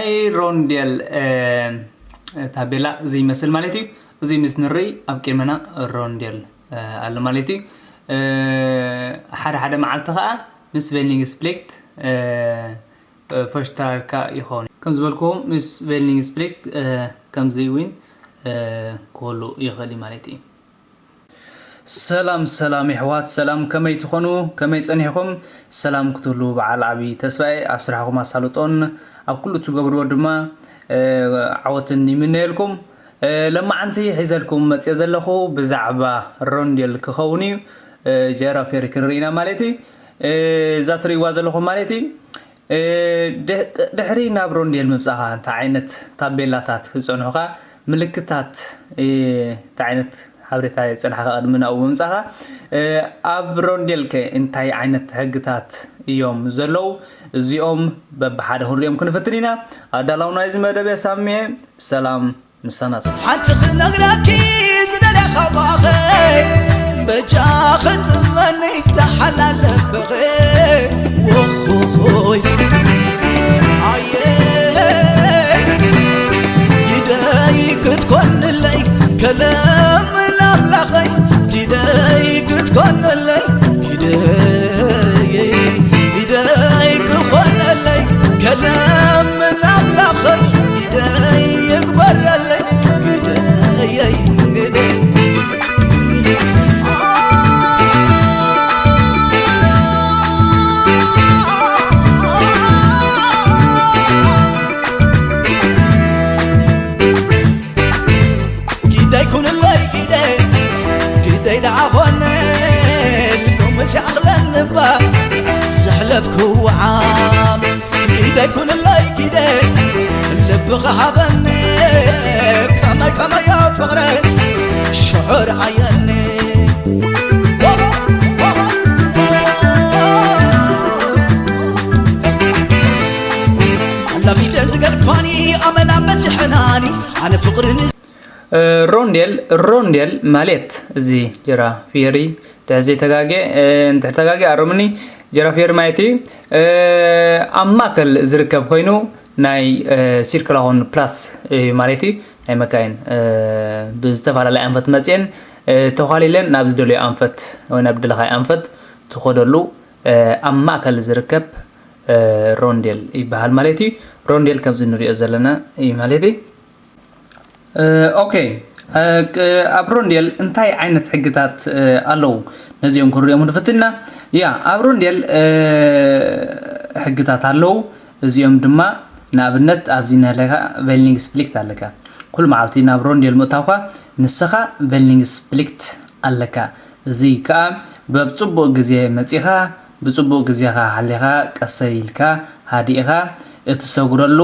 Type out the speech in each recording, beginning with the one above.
ናይ ሮንዴል ታቤላ እዚ ይመስል ማለት እዩ። እዚ ምስ ንርኢ ኣብ ቅድመና ሮንዴል ኣሎ ማለት እዩ። ሓደ ሓደ መዓልቲ ከዓ ምስ ቬልኒንግስፕሊክት ፈሽታርካ ይኸውን። ከም ዝበልኩዎም ምስ ቬልኒንግስፕሊክት ከምዚ እውን ክህሉ ይኽእል እዩ ማለት እዩ። ሰላም ሰላም የሕዋት፣ ሰላም፣ ከመይ ትኾኑ? ከመይ ጸኒሕኹም? ሰላም ክትህሉ በዓል ዓቢ ተስፋ እየ። ኣብ ስራሕኹም ኣሳልጦን ኣብ ኩሉ ትገብርዎ ድማ ዓወትን ይምነየልኩም። ለማዓንቲ ሒዘልኩም መጽየ ዘለኹ ብዛዕባ ሮንዴል ክኸውን እዩ። ጀራፌር ክንርኢና ማለት እዩ። እዛ ትርእይዋ ዘለኹም ማለት እዩ። ድሕሪ ናብ ሮንዴል ምብጻኻ እንታይ ዓይነት ታቤላታት ክጸንሑኻ፣ ምልክታት እንታይ ዓይነት ሓበሬታ የጸንሓኻ ቅድሚ ናብኡ ምምጻኻ፣ ኣብ ሮንዴልከ እንታይ ዓይነት ሕግታት እዮም ዘለዉ? እዚኦም በብሓደ ክንሪኦም ክንፍትን ኢና። ኣዳላው ናይዚ መደብ የሳምየ። ሰላም ምሳና ጽንሑ። ሓንቲ ክነግረኪ ዝደልያ ካባኸ በጃ ክጥመኒ ተሓላለፍኸ ወኹኹይ ኣየ ግደይ ክትኮንለይ ከለምን ኣምላኸይ ግደይ ክትኮንለይ ግደይ ግደይ ክኾነለይ ከለምን ኣምላኸይ ግደይ ይግበረለይ ግደይ ግደይ ኪደይ ኩንለይ ኪደ ኪደይ ደኣ ኾነ ሎምስ ይኣኽለኒ እባ ዘሕለፍክዎ ዓም ኪደይ ኩንለይ ኪደ ልብኻ ሃበኒ ከመይ ከመይ ፍቕረ ሽዑር ኣየኒ ኣላሚደን ዝገድፋኒ ኣመና በዚሐናኒ ኣነ ፍቕርን ሮንዴል ሮንዴል ማለት እዚ ጀራ ፊየሪ ድሕር ዘይተጋገ እንድሕር ተጋገ ኣረምኒ ጀራ ፊየሪ ማለት እዩ። ኣብ ማእከል ዝርከብ ኮይኑ ናይ ሲርክላሆን ፕላስ እዩ ማለት እዩ። ናይ መካይን ብዝተፈላለየ ኣንፈት መፅየን ተዃሊለን ናብ ዝደልዮ ኣንፈት ወይ ናብ ድለኻይ ኣንፈት ትኸደሉ ኣብ ማእከል ዝርከብ ሮንዴል ይበሃል ማለት እዩ። ሮንዴል ከምዚ ንሪኦ ዘለና እዩ ማለት እዩ። ኦኬ፣ ኣብ ሮንዴል እንታይ ዓይነት ሕግታት ኣለዉ? ነዚኦም ክንሪኦም ንፍትን ኢና። ያ ኣብ ሮንዴል ሕግታት ኣለዉ። እዚኦም ድማ ንኣብነት ኣብዚ ንህለካ ቬልኒንግስፕሊክት ኣለካ። ኩሉ መዓልቲ ናብ ሮንዴል ምእታውካ ንስኻ ቬልኒንግስፕሊክት ኣለካ። እዚ ከኣ በብ ጽቡቕ ግዜ መጺኻ ብጽቡቕ ግዜኻ ሓሊኻ ቀሰይ ኢልካ ሃዲእኻ እትሰጉረሉ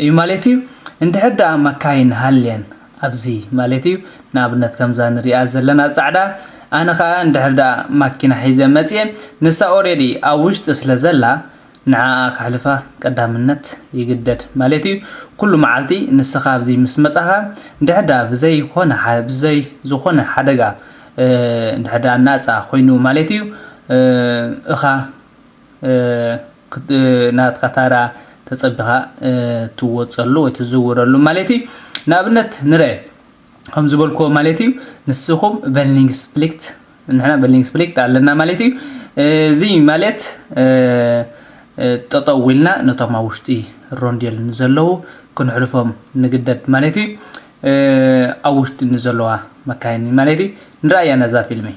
እዩ ማለት እዩ። እንድሕር ደኣ መካይን ሃልየን ኣብዚ ማለት እዩ፣ ንኣብነት ከምዛ ንሪኣ ዘለና ጻዕዳ፣ ኣነ ኸኣ እንድሕር ደኣ ማኪና ሒዘ መጽየ፣ ንሳ ኦሬዲ ኣብ ውሽጢ ስለ ዘላ ንዓኣ ከሕልፋ ቀዳምነት ይግደድ ማለት እዩ። ኩሉ መዓልቲ ንስኻ ኣብዚ ምስ መጻኻ እንድሕር ደኣ ብዘይ ዝኾነ ብዘይ ዝኾነ ሓደጋ እንድሕር ደኣ ናጻ ኮይኑ ማለት እዩ እኻ ናትካ ታራ ተጸቢኻ ትወጸሉ ወይ ትዝውረሉ ማለት እዩ። ንኣብነት ንርአ ከም ዝበልክዎ ማለት እዩ ንስኹም ቨልኒንግስፕሊክት ንሕና ቨልኒንግስፕሊክት ኣለና ማለት እዩ። እዚ ማለት ጠጠው ኢልና ነቶም ኣብ ውሽጢ ሮንዴል ንዘለዉ ክንሕልፎም ንግደድ ማለት እዩ። ኣብ ውሽጢ ንዘለዋ መካይን ማለት እዩ። ንረኣያ ነዛ ፊልሚ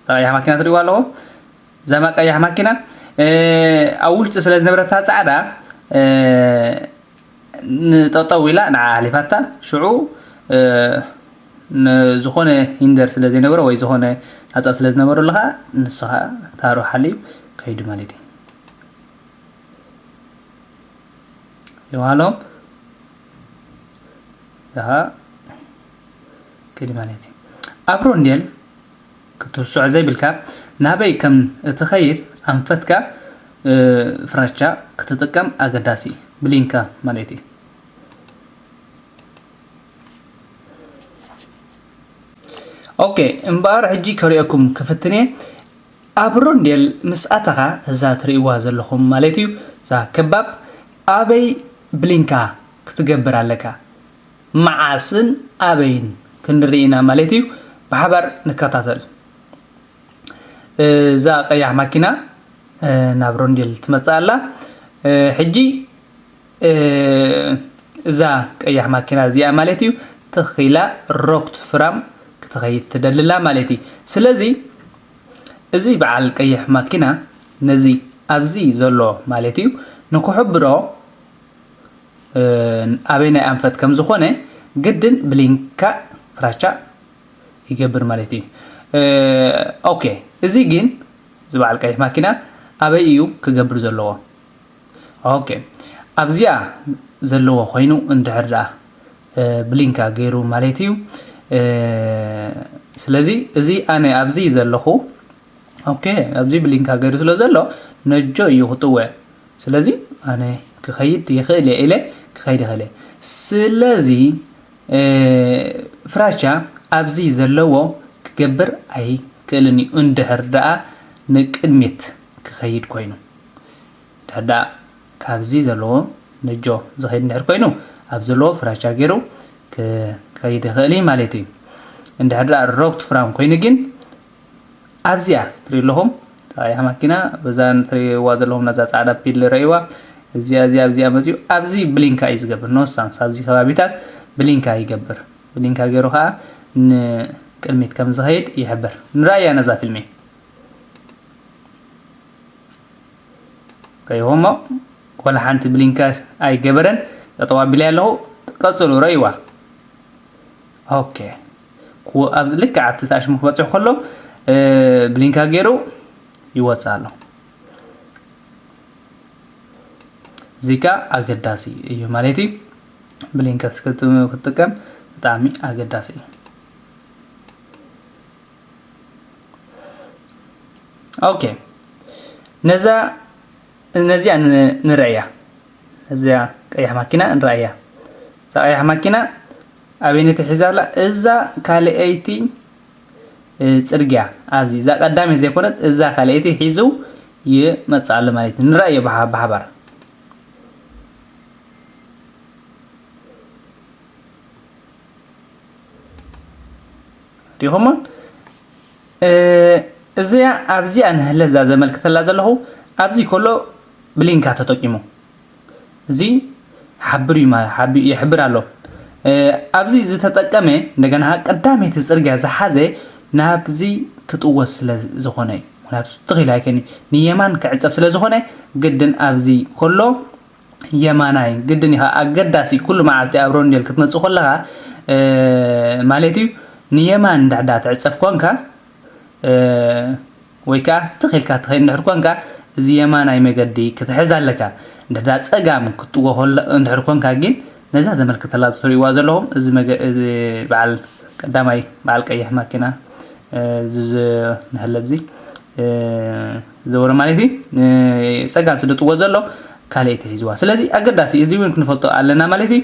ቀያሕ ማኪና ትሪእዋ ኣለኹም። እዛ ቀያሕ ማኪና ኣብ ውሽጢ ስለ ዝነበረታ ፃዕዳ ንጠጠው ኢላ ንዓ ኣሕሊፋታ። ሽዑ ዝኾነ ሂንደር ስለ ዘይነበረ ወይ ዝኾነ ናፃ ስለ ዝነበረሉ ከዓ ንሱ ከዓ ታሩ ሓልዩ ከይዱ ማለት እዩ። ይዋሎም ከዓ ከዲ ማለት እዩ። ኣብ ሮንዴል ክትርስዖ ዘይብልካ ናበይ ከም እትኸይድ ኣንፈትካ ፍራቻ ክትጥቀም ኣገዳሲ እዩ። ብሊንካ ማለት እዩ። ኦኬ እምበኣር ሕጂ ከሪኦኩም ክፍትን እየ። ኣብ ሮንዴል ምስ ኣተኻ፣ እዛ ትርእይዋ ዘለኹም ማለት እዩ፣ እዛ ከባብ ኣበይ ብሊንካ ክትገብር ኣለካ፣ መዓስን ኣበይን ክንርኢ ኢና ማለት እዩ። ብሓባር ንከታተል። እዛ ቀያሕ ማኪና ናብ ሮንዴል ትመጽእ ኣላ። ሕጂ እዛ ቀያሕ ማኪና እዚኣ ማለት እዩ፣ ትኺላ ሮክት ፍራም ክትኸይድ ትደልላ ማለት እዩ። ስለዚ እዚ በዓል ቀይሕ ማኪና ነዚ ኣብዚ ዘሎ ማለት እዩ ንክሕብሮ ኣበይ ናይ ኣንፈት ከም ዝኾነ ግድን ብሊንካ ፍራቻ ይገብር ማለት እዩ። ኦኬ፣ እዚ ግን እዚ በዓል ቀይሕ ማኪና ኣበይ እዩ ክገብር ዘለዎ? ኦኬ፣ ኣብዚኣ ዘለዎ ኮይኑ እንድሕር ደኣ ብሊንካ ገይሩ ማለት እዩ። ስለዚ እዚ ኣነ ኣብዚ ዘለኹ፣ ኦኬ፣ ኣብዚ ብሊንካ ገይሩ ስለ ዘሎ ነጆ እዩ ክጥወ። ስለዚ ኣነ ክኸይድ ይኽእል እየ ኢለ ክኸይድ ይኽእል እየ። ስለዚ ፍራቻ ኣብዚ ዘለዎ ክገብር ኣይክእልን እዩ፣ እንድሕር ደኣ ንቅድሚት ክኸይድ ኮይኑ። ድሕር ደኣ ካብዚ ዘለዎ ነጆ ዝኸይድ እንድሕር ኮይኑ፣ ኣብ ዘለዎ ፍራቻ ገይሩ ክኸይድ ይኽእል እዩ ማለት እዩ። እንድሕር ደኣ ሮክት ፍራም ኮይኑ ግን ኣብዚኣ ትሪኡ ኣለኹም፣ እታ ቀያሕ ማኪና በዛ ትሪእዋ ዘለኹም ነዛ ጻዕዳ ፒል ረእይዋ፣ እዚኣ እዚኣ ኣብዚኣ መጺኡ ኣብዚ ብሊንካ እዩ ዝገብር። ኖ ሳንስ ኣብዚ ከባቢታት ብሊንካ ይገብር። ብሊንካ ገይሩ ከዓ ንቅድሚት ከም ዝኸይድ ይሕብር። ንረኣያ ነዛ ፊልሚ። ረእይዎሞ፣ ወላ ሓንቲ ብሊንካ ኣይገበረን። ጠጠው ኣቢለ ኣለኹ። ቀጽሉ፣ ረእይዋ። ኦኬ። ኩ-፣ ኣብ ልክዕ ኣብቲ ተኣሽሙ ክበጽሕ ከሎ ብሊንካ ገይሩ ይወጽእ ኣሎ። እዚ ከኣ ኣገዳሲ እዩ ማለት እዩ። ብሊንካ ክትጥቀም ብጣዕሚ ኣገዳሲ እዩ። ኦኬ፣ ነዛ ነዚኣ ን-፣ ንርኣያ። ነዚኣ ቀያሕ ማኪና ንርኣያ። እዛ ቀያሕ ማኪና ኣበይነቲ ሒዛ ኣላ? እዛ ካልኣይቲ፣ እ፣ ጽርግያ ኣብዚ፣ እዛ ቀዳመይቲ ዘይኮነት፣ እዛ ካልኣይቲ ሒዙ ይመጽእ ኣሎ ማለት እዩ። ንርኣዮ ብሓ-፣ ብሓባር። ዲኹሞ? እ፣ እዚኣ ኣብዚኣ ንህለ እዛ ዘመልክተላ ዘለኹ ኣብዚ ከሎ ብሊንካ ተጠቂሙ እዚ ሓብር እዩ ማ-፣ ሓቢ-፣ ይሕብር ኣሎ። እ፣ ኣብዚ ዝተጠቀመ እንደገና ቀዳመይቲ ጽርግያ ዝሓዘ ናብዚ ክጥወስ ስለ ዝኾነ እዩ። ምክንያቱ ትኺል ኣይከኒ ንየማን ክዕጸፍ ስለ ዝኾነ ግድን ኣብዚ ከሎ የማናይ ግድን ኢኻ። ኣገዳሲ ኩሉ መዓልቲ ኣብ ሮንዴል ክትመጽእ ከለኻ፣ እ፣ ማለት እዩ ንየማን እንድሕዳ ትዕጸፍ ኮንካ፣ እ፣ ወይ ከኣ ትኽ ኢልካ ትኸይድ እንድሕር ኮንካ፣ እዚ የማናይ መገዲ ክትሕዝ ኣለካ። እንድሕዳ ጸጋም ክትጥዎ ከሎ እንድሕር ኮንካ ግን፣ ነዛ ዘመልክተላ ትሪእዋ ዘለኹም፣ እዚ መገ-፣ እዚ በዓል ቀዳማይ በዓል ቀይሕ ማኪና፣ እ፣ እዚ ዝ-፣ ንህለብ እዚ፣ እ፣ ዘወረ ማለት እዩ። እ፣ ጸጋም ስለ ጥዎ ዘሎ ካልኣይቲ ሒዝዋ። ስለዚ ኣገዳሲ እዚ እውን ክንፈልጦ ኣለና ማለት እዩ።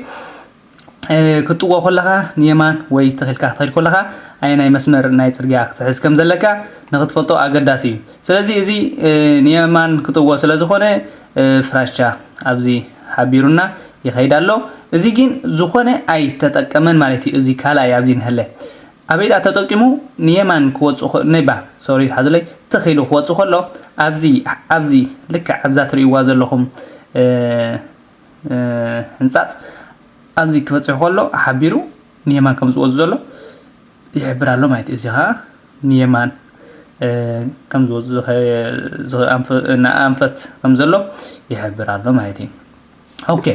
እ፣ ክትጥዎ ከለኻ ንየማን ወይ ትኽ ኢልካ ክትኸይድ ከለኻ ኣየናይ መስመር ናይ ጽርግያ ክትሕዝ ከም ዘለካ ንኽትፈልጦ ኣገዳሲ እዩ። ስለዚ እዚ፣ እ፣ ንየማን ክጥዎ ስለ ዝኾነ፣ እ፣ ፍራቻ ኣብዚ ሓቢሩና ይኸይድ ኣሎ። እዚ ግን ዝኾነ ኣይተጠቀመን ማለት እዩ። እዚ ካልኣይ ኣብዚ ንህለ ኣበይ ደኣ ተጠቂሙ ንየማን ክወጽእ ኸ-፣ ነይባ፣ ሶሪ፣ ሓዝለይ፣ ትኽ ኢሉ ክወጽእ ከሎ፣ ኣብዚ፣ ኣብዚ፣ ልክዕ ኣብዛ ትርእይዋ ዘለኹም፣ እ፣ እ፣ ሕንጻጽ፣ ኣብዚ ክበጽሕ ከሎ፣ ሓቢሩ ንየማን ከም ዝወጽእ ዘሎ ይሕብር ኣሎ ማለት እዩ። እዚ ኸኣ ንየማን፣ እ፣ ከም ዝወጽእ ዝኸ-፣ ዝኸ-፣ ኣንፈ-፣ ንኣንፈት ከም ዘሎ ይሕብር ኣሎ ማለት እዩ። ኦኬ፣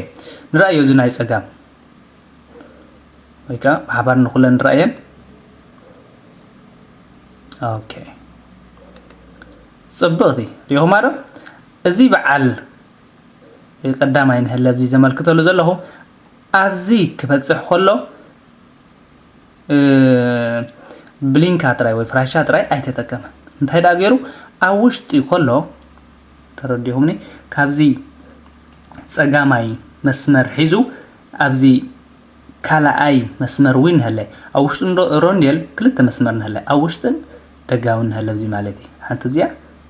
ንረኣዮ እዚ ናይ ጸጋም። ወይ ከኣ ብሓባር ንኹለን ንረኣየን። ኦኬ። ጽብቕቲ። ሪኢኹማ ዶ? እዚ በዓል ቀዳማይ ንህለብ እዚ ዘመልክተሉ ዘለኹ ኣብዚ ክበጽሕ ከሎ፣ እ፣ ብሊንካ ጥራይ ወይ ፍራቻ ጥራይ ኣይተጠቀመን። እንታይ ደኣ ገይሩ? ኣብ ውሽጢ ከሎ፣ ተረዲኹምኒ? ካብዚ ጸጋማይ መስመር ሒዙ ኣብዚ ካልኣይ መስመር እውን ንህለ። ኣብ ውሽጢ እንዶ-፣ ሮንዴል ክልተ መስመር ንህለ። ኣብ ውሽጥን ደጋውን ንህለ ኣብዚ ማለት እዩ። ሓንቲ እዚኣ፣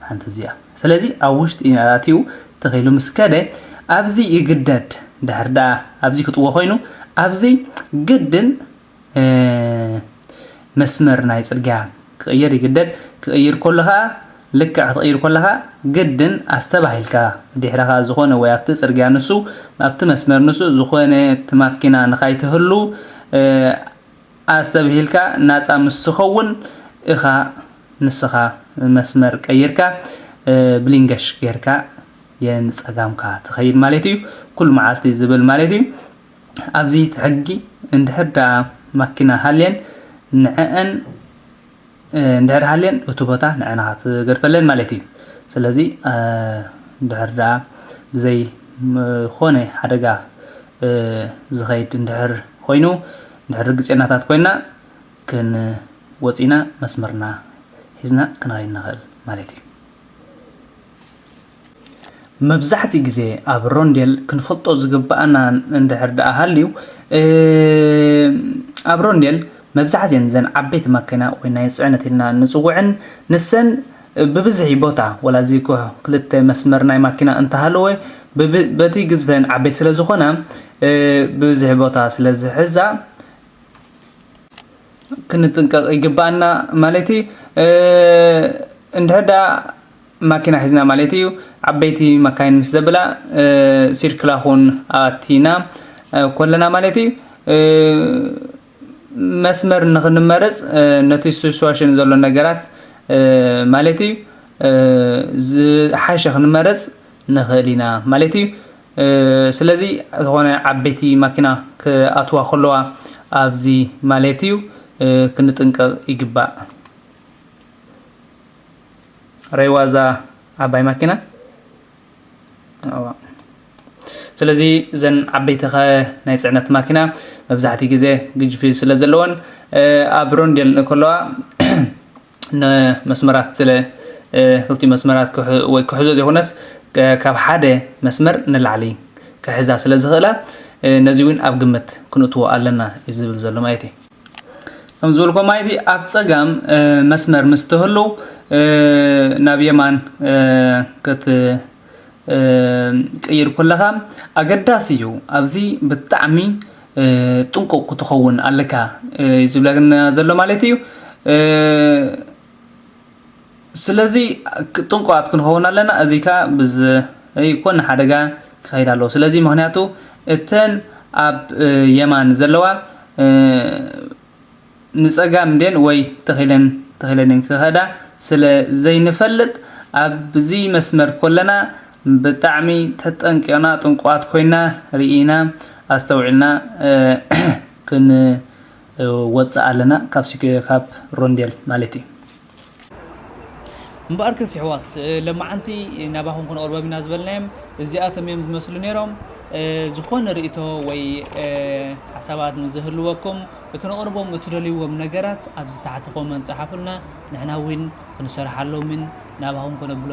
ሓንቲ እዚኣ። ስለዚ ኣብ ውሽጢ ኣትዩ ተኺሉ ምስ ከደ ኣብዚ ይግደድ። ድሕር ደኣ ኣብዚ ክጥዎ ኮይኑ ኣብዚ ግድን መስመር ናይ ጽርግያ ክቕይር ይግደድ። ክቕይር ከሎ ኸኣ ልክዕ ክትቕይር ከለኻ ግድን ኣስተባሂልካ ድሕርኻ ዝኾነ ወይ ኣብቲ ጽርግያ ንሱ ኣብቲ መስመር ንሱ ዝኾነ እቲ ማኪና ንኻይትህሉ ኣስተብሂልካ ናጻ ምስ ትኸውን እኻ ንስኻ መስመር ቀይርካ ብሊንገሽ ጌርካ የንጸጋምካ ትኸይድ ማለት እዩ። ኩሉ መዓልቲ ዝብል ማለት እዩ። ኣብዚ እቲ ሕጊ እንድሕር ደኣ ማኪና ሃልየን ንዐአን እንድሕር ሃልየን እቲ ቦታ ንዐና ክትገድፈለን ማለት እዩ። ስለዚ እንድሕር ደኣ ብዘይ ኮነ ሓደጋ ዝኸይድ እንድሕር ኮይኑ እንድሕር ርግጽናታት ኮይና ክንወጽ ኢና መስመርና ሒዝና ክንኸይድ ንኽእል ማለት እዩ። መብዛሕትኡ ግዜ ኣብ ሮንዴል ክንፈልጦ ዝግብኣና እንድሕር ደኣ ሃልዩ ኣብ ሮንዴል መብዛሕትኤን ዘን ዓበይቲ ማኪና ወይ ናይ ጽዕነት ኢልና ንጽውዐን ንሰን ብብዝሒ ቦታ ወላ እዚ ክልተ መስመር ናይ ማኪና እንተሃለወ በቲ ግዝፈን ዓበይቲ ስለ ዝኾና ብብዝሒ ቦታ ስለ ዝሕዛ ክንጥንቀቕ ይግባኣና ማለት እዩ። እንድሕር ደኣ ማኪና ሒዝና ማለት እዩ ዓበይቲ መካይን ምስ ዘብላ ሲርክላ ኹን ኣቲና ኮለና ማለት እዩ መስመር ንኽንመረፅ ነቲ ሲቹዌሽን ዘሎ ነገራት ማለት እዩ ዝሓሸ ክንመረፅ ንኽእል ኢና ማለት እዩ። ስለዚ ዝኾነ ዓበይቲ ማኪና ክኣትዋ ከለዋ ኣብዚ ማለት እዩ ክንጥንቀቕ ይግባእ። ረይዋ እዛ ዓባይ ማኪና። ስለዚ እዘን ዓበይቲ ኸ ናይ ፅዕነት ማኪና መብዛሕትኡ ግዜ ግጅፊ ስለ ዘለወን ኣብ ሮንዴል ከለዋ ንመስመራት ስለ ክልቲኡ መስመራት ወይ ክሕዞ ዘይኮነስ ካብ ሓደ መስመር ንላዕሊ ክሕዛ ስለ ዝኽእላ ነዚ እውን ኣብ ግምት ክንእትዎ ኣለና እዩ ዝብል ዘሎ ማለት እዩ። ከም ዝበልኮ ማለት ኣብ ፀጋም መስመር ምስ ትህሉ ናብ የማን ክትቅይር ከለኻ ኣገዳሲ እዩ። ኣብዚ ብጣዕሚ ጥንቁቕ ክትኸውን ኣለካ እዩ ዝብለና ዘሎ ማለት እዩ። ስለዚ ጥንቁቓት ክንኸውን ኣለና። እዚ ከኣ ብዘይኮነ ሓደጋ ክኸይድ ኣለዎ። ስለዚ ምኽንያቱ እተን ኣብ የማን ዘለዋ ንጸጋም እንድየን ወይ ተኺለን ተኺለን ክኸዳ ስለ ዘይንፈልጥ ኣብዚ መስመር ኮለና ብጣዕሚ ተጠንቂቕና ጥንቁቓት ኮይና ርኢና ኣስተውዒልና ክንወጽእ ኣለና ካብ ሲክ- ካብ ሮንዴል ማለት እዩ። እምበኣርከስ የሕዋት፣ ሎማዓንቲ ናባኹም ክንቕርቦም ኢና ዝበልናዮም እዚኣቶም እዮም ዝመስሉ ነይሮም። ዝኾነ ርእይቶ ወይ ሓሳባት ንዝህልወኩም፣ ክንቕርቦም እትደልይዎም ነገራት ኣብዚ ታሕቲ ኮመንት ጸሓፉልና። ንሕና እውን ክንሰርሓሎምን ናባኹም ከነብሎም